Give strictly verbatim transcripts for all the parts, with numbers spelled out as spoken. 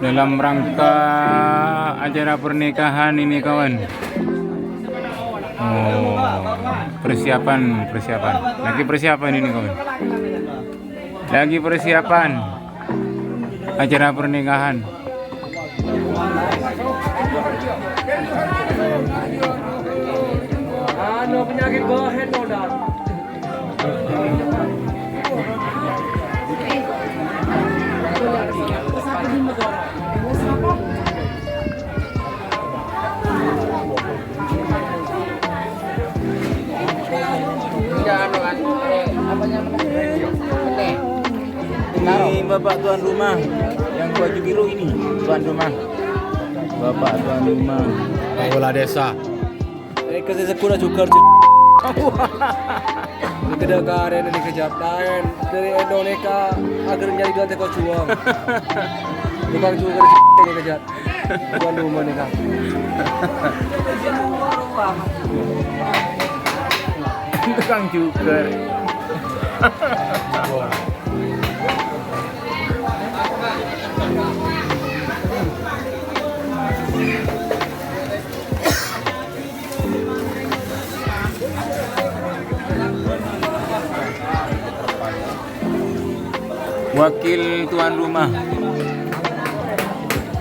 Dalam rangka acara pernikahan ini, kawan. Oh, persiapan, persiapan. Lagi persiapan ini, kawan. Lagi persiapan acara pernikahan. Anu, penyakit bohen, Nodar. Ini Bapak tuan rumah yang baju biru ini, tuan rumah. Bapak tuan rumah. Kepala desa. Èkasè segghuna jhughâr, jhu-, ghâdhâ karèna nèka, Jat. Laèn dâri Indonesia, aghâr nyarè ghântè kojhuwâng. Tokang jhughâr nèka, Jat. Tuan rumah nèka. Tokang jhughâr. Wakil tuan rumah.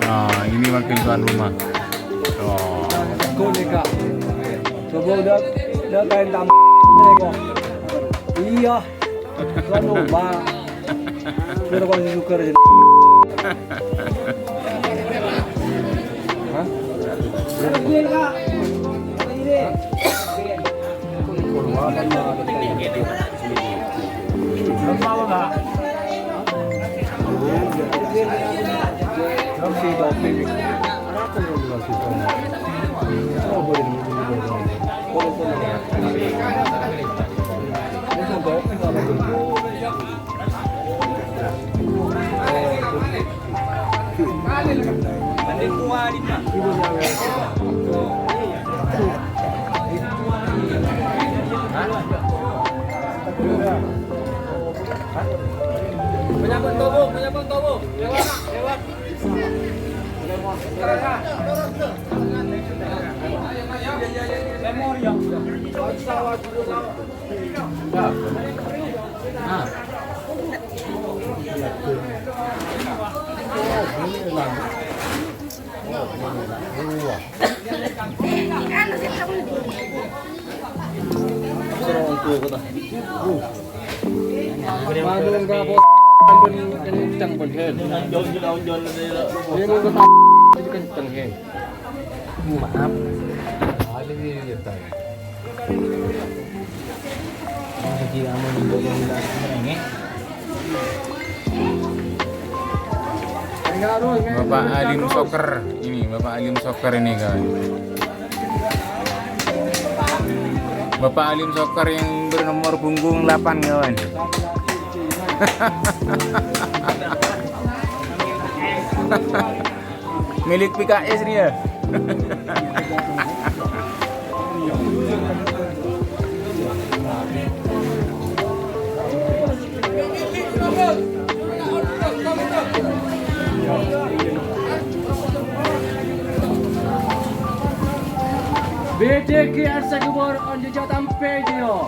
Nah, ini wakil tuan rumah. Oh. Kok nih, Kak? Coba udah, udah kain tam-, kok. Iya. Tuan rumah. Biar kau suka aja. Hah? Menyambut tobo, menyambut tobo. Lewat, lewat. Memori ya. Kenceng, Bang Hen. Ini mau ke kenceng, Hen. Maaf. Ada di, di, di. Bapak Alim Soccer ini, Bapak Alim Soccer ini, kawan. Bapak Alim Soccer yang bernomor punggung delapan, kawan. Milik P K S nih ya. B D G R Sagubor on jeja tampe jio.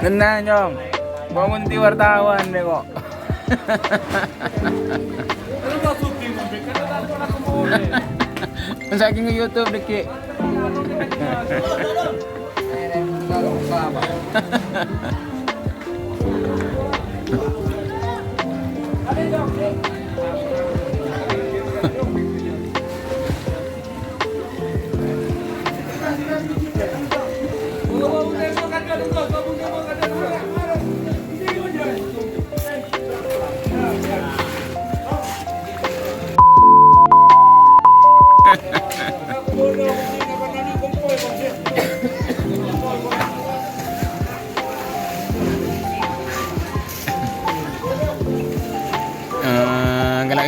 Tenang, Nyong. Bangun ti wartawan deh kok. Saking YouTube dikit.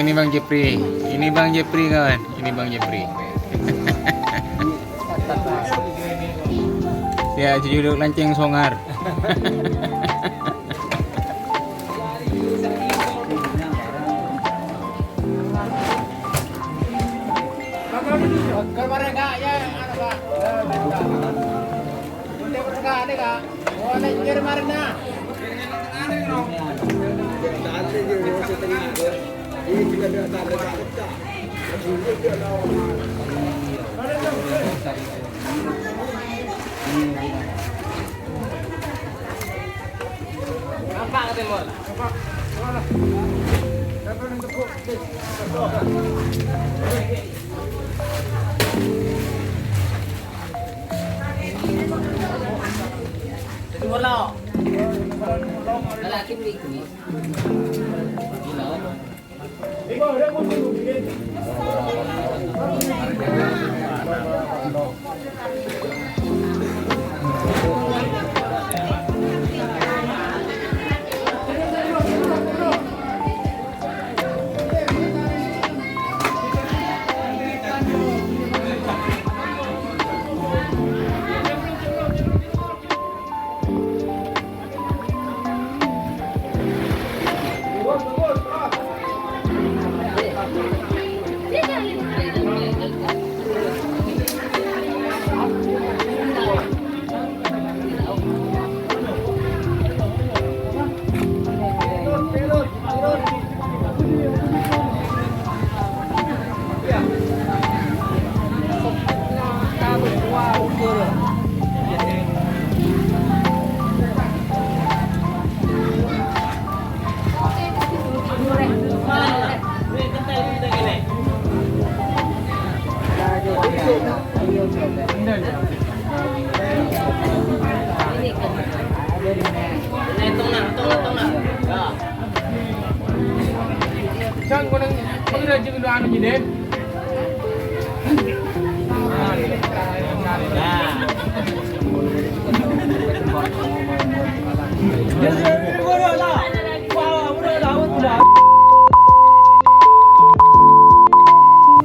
Ini Bang Jepri, ini Bang Jepri, kawan. Ini Bang Jepri. Ya, judul lanceng songar.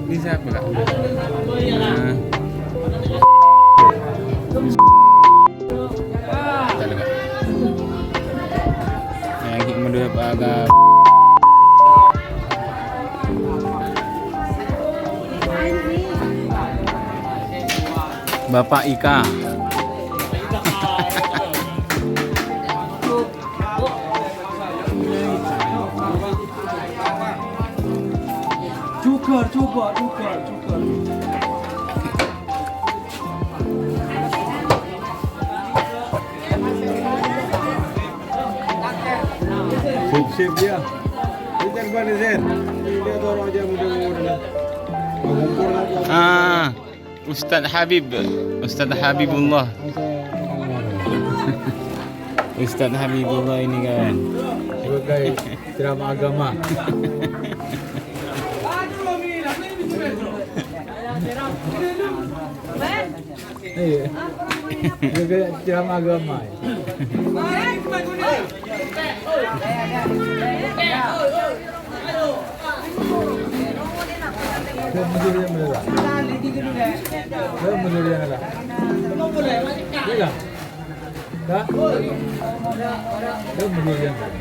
Ini siapa, Kak? Nah. Bentar, Kak. Yang hikmah dua pagar. Bapak Ika. Cuker, coba, cuker, cuker. Sip, sip, ya. Ini kan Bang Zen. Ini dia taruh aja mudah-mudahan. Mengumpul aja. Ah. Ustadz Habib, Ustadz Habibullah. Ustadz Habibullah ini, kawan. Sebagai ceramah agama. Iya. Sebagai ceramah agama. Dia mundur yang mana, Kak? Dia mundur yang mana? Iya, Kak? Kak? Dia mundur yang mana?